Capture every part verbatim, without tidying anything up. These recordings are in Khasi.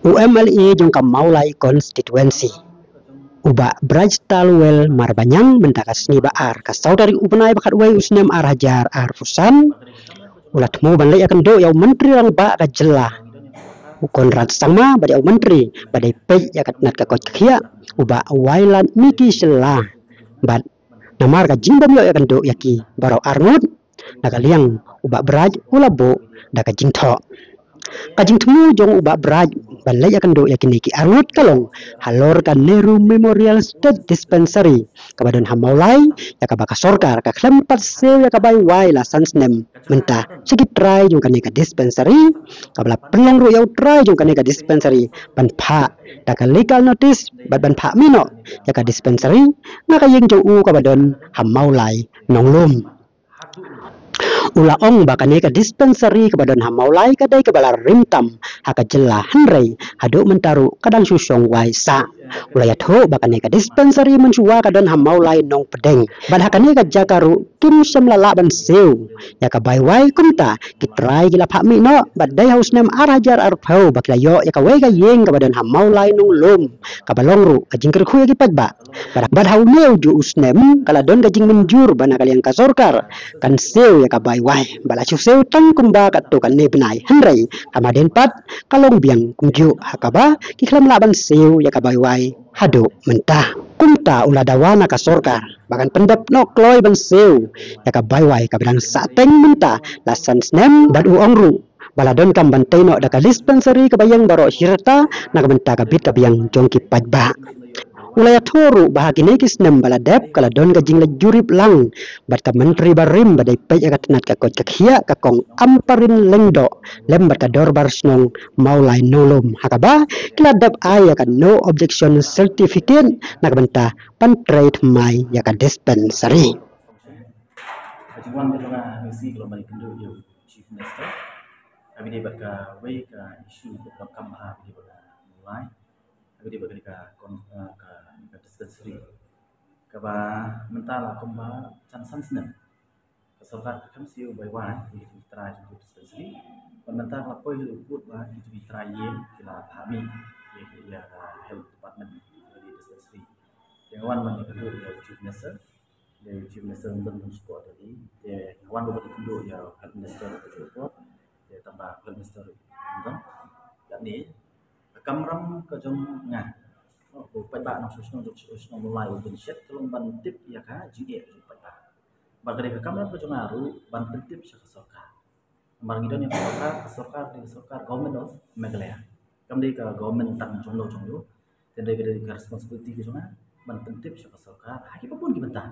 U M L A jong ka Mawlai constituency, u Bah Brightstarwell Marbaniang, mynta ka sngi ba ar, ka saw tarik u bnai ba khatwei u snem ar hajar arphew san, u la thmu ban leit ïakynduh ïa u Myntri Rangbah ka jylla, u Conrad Sangma, bad ïa u Myntri ba dei peit ïa ka tnat ka koit ka khiah, u Bah Wailadmiki Shylla. Bad namar ka jingbym ïoh ïakynduh ïa ki baroh arngut, na ka liang u Bah Bright u la buh da ka jingthoh. Ka jingthmu jong u Bah Bright ban leit ïakynduh ïa kine ki arngut ka long halor ka Nehru Memorial State Dispensary kaba don ha Mawlai, ïa kaba ka sorkar ka khlem pat siew ïa ka bai wai la san snem mynta sha ki trai jong kane ka dispensary, kaba la pynlong ruh ïa u trai jong kane ka dispensary ban phah da ka legal notice bad ban phah mih noh ïa ka dispensary na ka ïing jong u kaba don ha Mawlai Nonglum. U la ong ba kane ka dispensary kaba don ha Mawlai ka dei kaba la rim tam ha ka jylla, hynrei haduh mynta ruh ka dang shu shong wai sah. U la ïathuh ba kane ka dispensary mynshuwa ka don ha Mawlai Nongpdeng, bad ha kane ka jaka ruh kim shym la lah ban siew ïa ka bai wai. Kumta ki trai ki la phah mih noh, bad dei ha u snem ar hajar arphew ba ki la ïoh ïa kawei ka ïing kaba don ha Mawlai Nonglum, kaba long ruh ka jingkyrkhu ïa ki paidbah. Bad, bad ha une ujuh u snem ka la don ka jingmynjur ba na ka liang ka sorkar kan siew ïa ka bai wai, bad la shu siew tang kumba katto katne bnai, hynrei ha madan pat ka long biang kumjuh, ha kaba ki khlem lah ban siew ïa ka bai wai haduh mynta. Kumta u la dawa na ka sorkar ba kan pyndep noh kloi ban siew ïa ka bai wai kaba dang sahteng mynta la san snem, bad u ong ruh ba la donkam ban tei noh da ka dispensary kaba ïeng baroh shi rta na ka bynta ka bit ka biang jong ki paidbah. U la ïathuh ruh ba ha kine ki snem ba la dep ka la don ka jingleit jurip lang bad ka myntri barim ba dei peit ïa ka tnat ka koit ka khiah, ka Kong Ampareen Lyngdoh, lem bad ka Dorbar Shnong Mawlai Nonglum, ha kaba ki la dep ai ïa ka no objection certificate na ka bynta ban trei thymmai ïa ka dispensary. Ka jingwan ka jong nga ha kane ka sngi ka long ban ïakynduh ïa u Chief Minister ha kane bad kawei ka issue kaba donkam ha kane bad ka Mawlai, ha kane bad kane ka kon-, eh, ka, ka dispensary kaba mynta la kumba san san snem ka sorkar ka khlem siew bai wai ïa ki trai jong ka dispensary. Bad mynta ka la poi ha u pud ba ki trai ïing ki la phah mih ïa, ïa ka health department ïa ka dispensary. Te nga wan ban ïakynduh ïa u Chief Minister. Te u Chief Minister ym don ban shu poi, te nga wan ban ïakynduh ïa u Health Minister ka jong u pud. Te tang ba u Health Minister ym don, lane ka kamram ka jong nga, oh, u paidbah nongshong shnong jong shnong Mawlai u Dienshiat ka long ban tip ïa ka jingeh ka jong u paidbah. Bad ka dei ka kamram ka jong nga ruh ban pyntip sha ka sorkar. Namar ngi don ïa ka sorkar, ka sorkar ka dei ka sorkar Government of Meghalaya, kam dei ka government tang jong no jong no. Te dei ka, dei ka responsibility ka jong nga ban pyntip sha ka sorkar ha kiba bun ki bynta.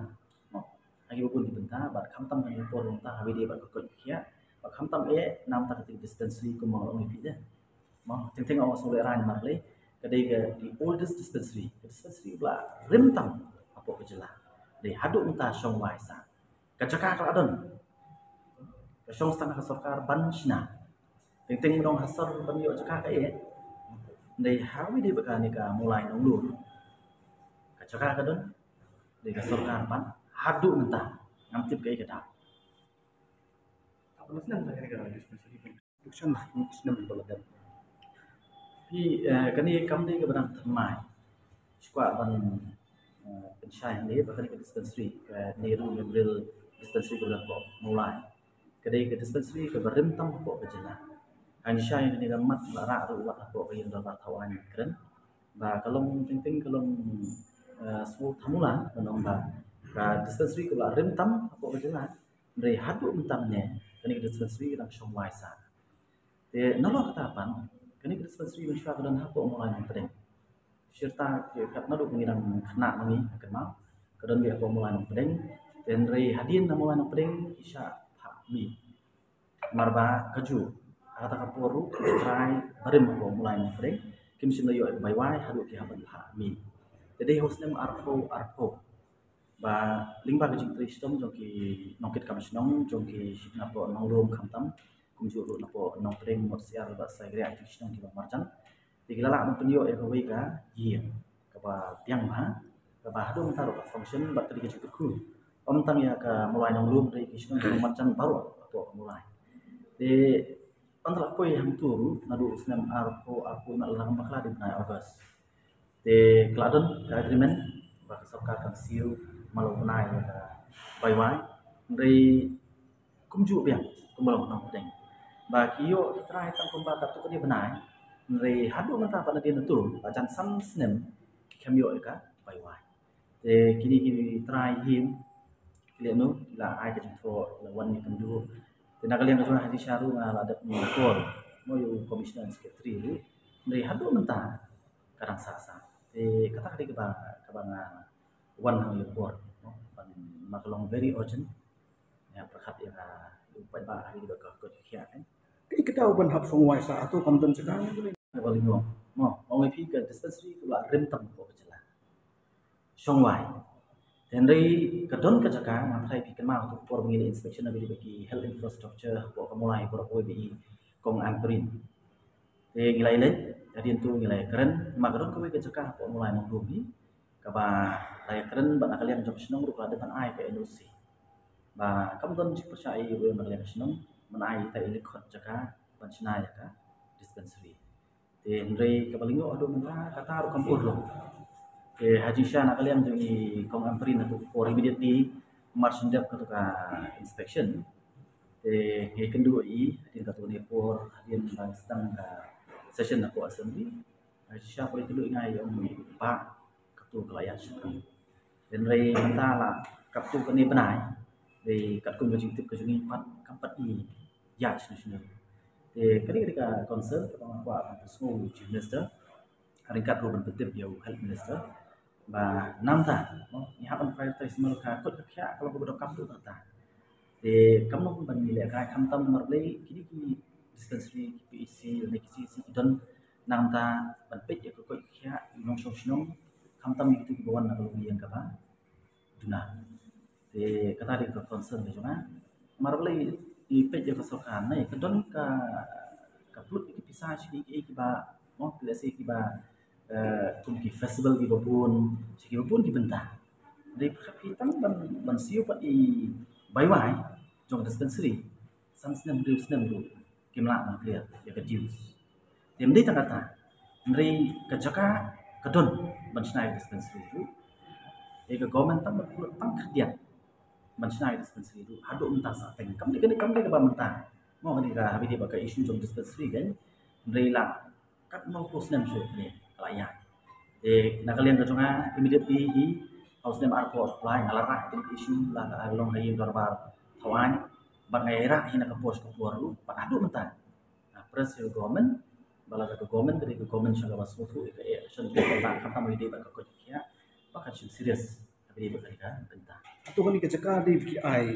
Mo, ha kiba bun ki bynta, bad khamtam ha ki por mynta ha kaba ïadei bad ka koit ka khiah, bad khamtam eh na ka bynta ka dispensary kumba nga ong ïa phi de. Mo, teng teng nga ong sngewbha ïa nga namar lei ka dei ka the oldest dispensary, ka dispensary ba la rim tam hapoh ka jylla. Dei haduh mynta shong wai sah. Ka jaka ka la don, ka shong tang ha ka sorkar ban shna. Teng teng mynta ha sor ban ïoh jaka ka eh. Dei ha kaba ïadei bad kane ka Mawlai Nonglum, ka jaka ka don, dei ka sorkar ban haduh mynta ngam tip kaei ka daw. Ka pynlong snem na kane ka dispensary. Election lah, election lah, ba la dep. Phi, eh, kane kam dei kaba dang thymmai. Shu kwah ban, eh, pynshai hangne ba kane ka dispensary, ka Nehru Memorial Dispensary kaba dang hapoh Mawlai, ka dei ka dispensary kaba rim tam hapoh ka jylla. Ngi shai kane ka mat la rah ruh wat hapoh ka ïing dorbar thaw aiñ kren ba ka long teng teng ka long, eh, small thamula, ka long ba ka dispensary kaba la rim tam hapoh ka jylla. Hynrei haduh mynta mynne kane ka dispensary ka dang shong wai sah. Te nalor kata pat kane ka dispensary mynshuwa ka don hapoh Mawlai Nongpdeng. Shirta ki kat naduh ngi dang khynnah ma ngi kynmaw ka don beit hapoh Mawlai Nongpdeng. Te hynrei hadien na Mawlai Nongpdeng ki shah phah mih. Namar ba kajuh ha kata ka por ruh ki trai barim hapoh Mawlai Nongpdeng kim shym la ïoh ïa ka bai wai haduh ki hap ban phah mih. Te dei ha u snem arphew arphew ba lyngba ka jingtrei shitom jong ki nongkitkam shnong jong ki napoh Nonglum khamtam, kumjuh ruh napoh Nongpdeng, Motshiar bad Saikriah, ki shnong kiba marjan, te ki la lah ban pynïoh ïa kawei ka ïing kaba biang bha, kaba haduh mynta ruh ka function bad ka dei ka jingkyrkhu ym tang ïa ka Mawlai Nonglum hynrei ki shnong kiba marjan baroh hapoh ka Mawlai. Te pan la poi hangtu ruh naduh u snem arphew arphew, na la bakla dei bnai August. Te ka la don ka agreement ba ka sorkar kan siew malu bnai ïa ka Baiwai. Hynrei kumjuh biang kumba long nongpdeng ba ki ïoh ki trai tang kumba katto katne bnai. Hynrei haduh mynta pat nadien natu ba jan san snem ki khlem ïoh ïa ka Baiwai. Te kine ki trai hi ki leh noh, ki la ai ka jingthoh, la wan ïakynduh. Te na ka liang ka jong nga, ha jingshisha ruh nga la dep ïakor mo ïa u commissioner and secretary ruh. Hynrei haduh mynta ka dang sah sah. Te kata ka dei kaba, kaba nga wan hangne ïakor mo, ban, ma ka long very urgent. Ïa pyrkhat ïa ka, ïa u paidbah ha kaba ka koit ka khiah, eh. Ka dei ka daw ban hap shongwai sah, hato kam don jaka? Kaba lyngngoh mo, ong ïa phi ka dispensary kaba rim tam hapoh ka jylla. Shongwai. Hynrei ka don ka jaka, nga tharai phi kynmaw hato ka por ba ngi leh inspection ha kaba ïadei bad ki health infrastructure hapoh ka Mawlai baroh kawei ba i Kong Ampareen. Te ngi la ïaleit, hadien tu ngi la ïakren, ma ka don kawei ka jaka hapoh Mawlai Nongdum hi kaba la ïakren bad na ka liang jong ka shnong ruh ka la dep ban ai ka N O C. Ba kam don jingpyrshah ïa uwei na ka liang ka shnong ban ai ïa ita i lyngkhot jaka ban shna ïa ka dispensary. Te hynrei kaba lyngngoh haduh mynta kata ruh kam pur long. Te ha jingshisha na ka liang jong i Kong Ampareen, hato ka por immediately mar shen dep kato ka inspection, te ngi kynduh ïa i hadien kato kane ka por, hadien ba sdang ka session hapoh assembly. Ha jingshisha por i kynduh ïa nga i ong ba kato ka la ïaid shaphrang. Hynrei mynta la katto katne bnai, dei katkum ka jingtip ka jong ngi pat kam pat i ïaid shano shano. Te kane ka dei ka concern kaba nga kwah ban pynsngew ïa u Chief Minister, ryngkat ruh ban pyntip ïa u Health Minister ba nangta mo ngi hap ban prioritize namar ka koit ka khiah ka long kaba donkam haduh katta. Te kam long ban ngi lehkai, khamtam namar balei kine ki dispensary, ki P H C lane ki C H C ki don nangta ban peit ïa ka koit ka khiah nongshong shnong, khamtam ïa kito kiba wan na ka longïing kaba duna. Te kata dei ka concern ka jong nga. Namar balei i peit ïa ka sorkar ne ka don ka, ka pynlut ïa ki pisa sha kiei kiei kiba mo, ki lehse kiba, eh, kum ki festival kiba bun, sha kiba bun ki bynta. Dei pyrkhat phi tang ban, ban siew pat i Baiwai jong dispensary san snem hynriew snem ruh kim lah ban clear ïa ka dues. Te ym dei tang kata, hynrei ka jaka ka don ban shna ïa ka dispensary ruh. Te ka government tang ban pynlut tang khyndiat ban shna ïa ka dispensary ruh haduh mynta sah teng. Kam dei kane, kam dei kaba mynta mo, kane ka haba ïadei bad ka issue jong dispensary kan, hynrei la katno phew snem shuh ne ka la ïaid. Te na ka liang ka jong nga immediately hi ha u snem arphew arphew lai nga la rah ïa ka issue, la ka long ha ïing dorbar Thawaiñ, bad nga ïarah hi na ka por sha ka por ruh bad haduh mynta nga press ïa ka government ba lada ka government ka dei ka government sha kaba sngewthuh ïa ka action jong ka, khamtam ïadei bad ka koit ka khiah, ba kan shim serious ha kaba ïadei bad kane ka bynta. Hato kane ka jaka dei ba ki ai